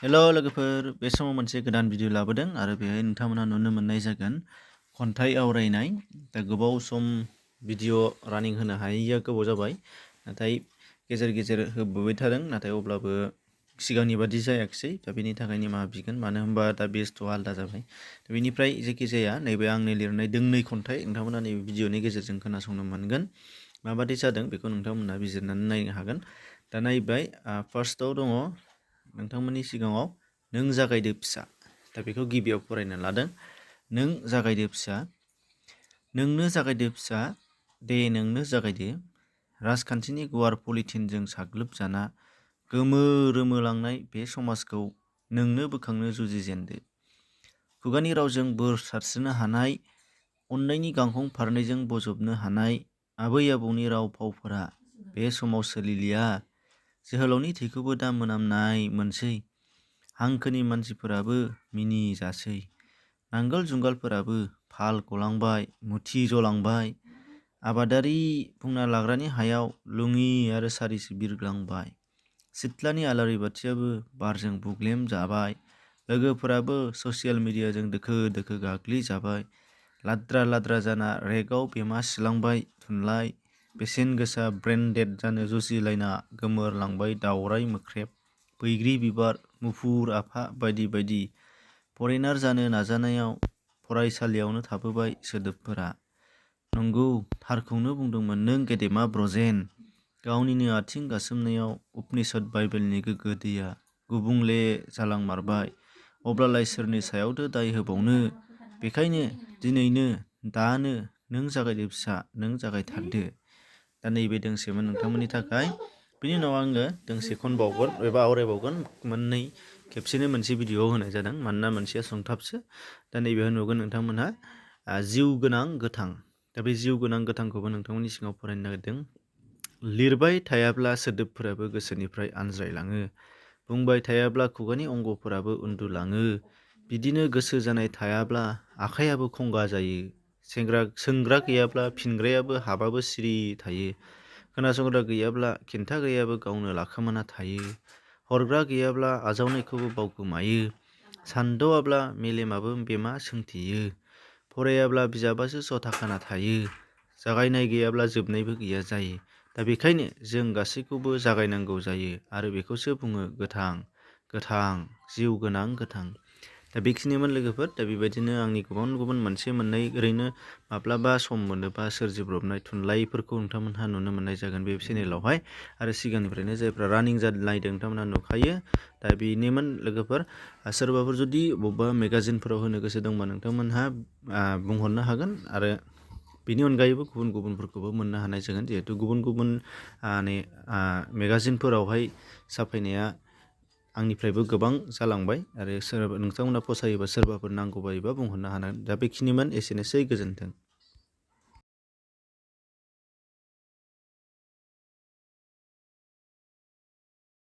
हेल' लोगोफोर, बे समाव मोनसे गोदान भिडिअ लाबोदों आरो बेहाय नोंथांमोना नुनो मोननाय जागोन खन्थाइ आवरायनाय। दा गोबाव सम भिडिअ रानिं होनो हायैया गोबाव जाबाय, नाथाय गेजेर गेजेर होबोबाय थादों, नाथाय अब्लाबो सिगांनि बादि जायाखिसै। दा बेनि थाखाय निमाहा बिगोन, मानो होनबा दा बेस्थ' आलादा जाबाय। दा बेनिफ्राय जेखि जाया नैबे आंनि लिरनाय दोंनै खन्थाइ नोंथांमोना नैबे भिडिअनि गेजेरजों खोनासंनो मोनगोन। माबादि जादों बेखौ नोंथांमोना बिजिरनानै नायनो हागोन। दा नायबाय, फार्स्टआव दङ नोंथांमोननि सिगाङाव नों जागायदो फिसा। दा बेखौ गिबियाव फरायनो लादों। नों जागायदो फिसा, नोंनो जागायदो फिसा, दे नोंनो जागायदो। राजखान्थिनि गुवार पलिटिनजों साग्लोबजाना गोमोरोमोलांनाय बे समाजखौ नोंनो बोखांनो जुजिजेनदो। खुगानि रावजों बोर सारस्रिनो हानाय, अननायनि गांखं फारनैजों बजबनो हानाय आबै आबौनि राव फावफोरा बे समाव सोलिलिया। जोहोलावनि थैखौबो दा मोनामनाय मोनसै, हांखोनि मानसिफोराबो मिनि जासै, नांगोल जुंगालफोराबो फाल गलांबाय, मुथि जलांबाय, आबादारि बुंना लाग्रानि हायाव लुङि आरो सारिसो बिरग्लांबाय, सिथ्लानि आलारि बाथियाबो बारजों बुग्लेम जाबाय, लोगोफोराबो ससियेल मिडियाजों दोखो दोखो गाग्लिजाबाय, लाद्रा लाद्रा जाना रेगाव बेमा सिलांबाय थुनलाइ, बेसेन गोसा ब्रेन्डेड जानो जुजिलायना गोमोरलांबाय दावराइ मोख्रेब, बैग्रि बिबार, मुफुर आफा बायदि बायदि। फरेनार जानो नाजानायाव फरायसालियावनो थाबोबाय सोदोबफोरा। नंगौ, थारखौनो बुंदोंमोन नों गेदेमा ब्रजेन। गावनिनो आथिं गासोमनायाव उपनिषद बाइबेलनि गोग्गो दैया गुबुंले जालांमारबाय। अब्लालाय सोरनि सायावथो दाय होबावनो? बेखायनो दिनैनो दानो नों जागायदो फिसा, नों जागायथारदो। दा नैबे दोंसेमोन नोंथांमोननि थाखाय। बिनि उनाव आङो दोंसे खनबावगोन एबा आवरायबावगोन। मोननै खेबसेनो मोनसे भिडिअआव होनाय जादों, मानोना मोनसेया सुंथाबसो। दा नैबेयाव नुगोन नोंथांमोनहा जिउ गोनां गोथां। दा बे जिउ गोनां गोथांखौबो नोंथांमोननि सिगाङाव फरायनो नागिरदों। लिरबाय थायाब्ला सोदोबफोराबो गोसोनिफ्राय आनज्रायलाङो, बुंबाय थायाब्ला खुगानि अंगफोराबो उन्दुलाङो, बिदिनो गोसो जानाय थायाब्ला आखाइयाबो खंगा जायो, सोंग्रा गैयाब्ला फिनग्रायाबो हाबाबो सिरि थायो, खोनासंग्रा गैयाब्ला खिन्थाग्रायाबो गावनो लाखोमाना थायो, हरग्रा गैयाब्ला आजावनायखौबो बावगोमायो, सानद'आब्ला मेलेमाबो बेमा सोंथेयो, फरायाब्ला बिजाबासो जथा खाना थायो, जागायनाय गैयाब्ला जोबनायबो गैया जायो। दा बेखायनो जों गासैखौबो जागायनांगौ जायो, आरो बेखौसो बुङो गोथां, गोथां, जिउ गोनां गोथां। दा बेखिनिमोन लोगोफोर। दा बेबायदिनो आंनि गुबुन गुबुन मोनसे मोननै ओरैनो माब्लाबा सम मोनोबा सोरजिब्रबनाय थुनलाइफोरखौ नोंथांमोनहा नुनो मोननाय जागोन बे चेनेलावहाय। आरो सिगांनिफ्रायनो जायफ्रा रानिं नायदों नोंथांमोनहा नुखायो। दा बेनोमोन लोगोफोर। सोरबाफोर जुदि बबेबा मेगाजिनफोराव होनो गोसो दंबा नोंथांमोनहा बुंहरनो हागोन, आरो बेनि अनगायैबो गुबुन गुबुनफोरखौबो मोननो हानाय जागोन, जिहेथु गुबुन गुबुन मेगाजिनफोरावहाय साफायनाया आंनिफ्रायबो गोबां जालांबाय। आरो सोरबा नोंथांमोना फसायोबा सोरबाफोर नांगौ बायोबा बुंहरनो हानांगोन। दा बेखिनिमोन, एसेनोसै, गोजोन्थों।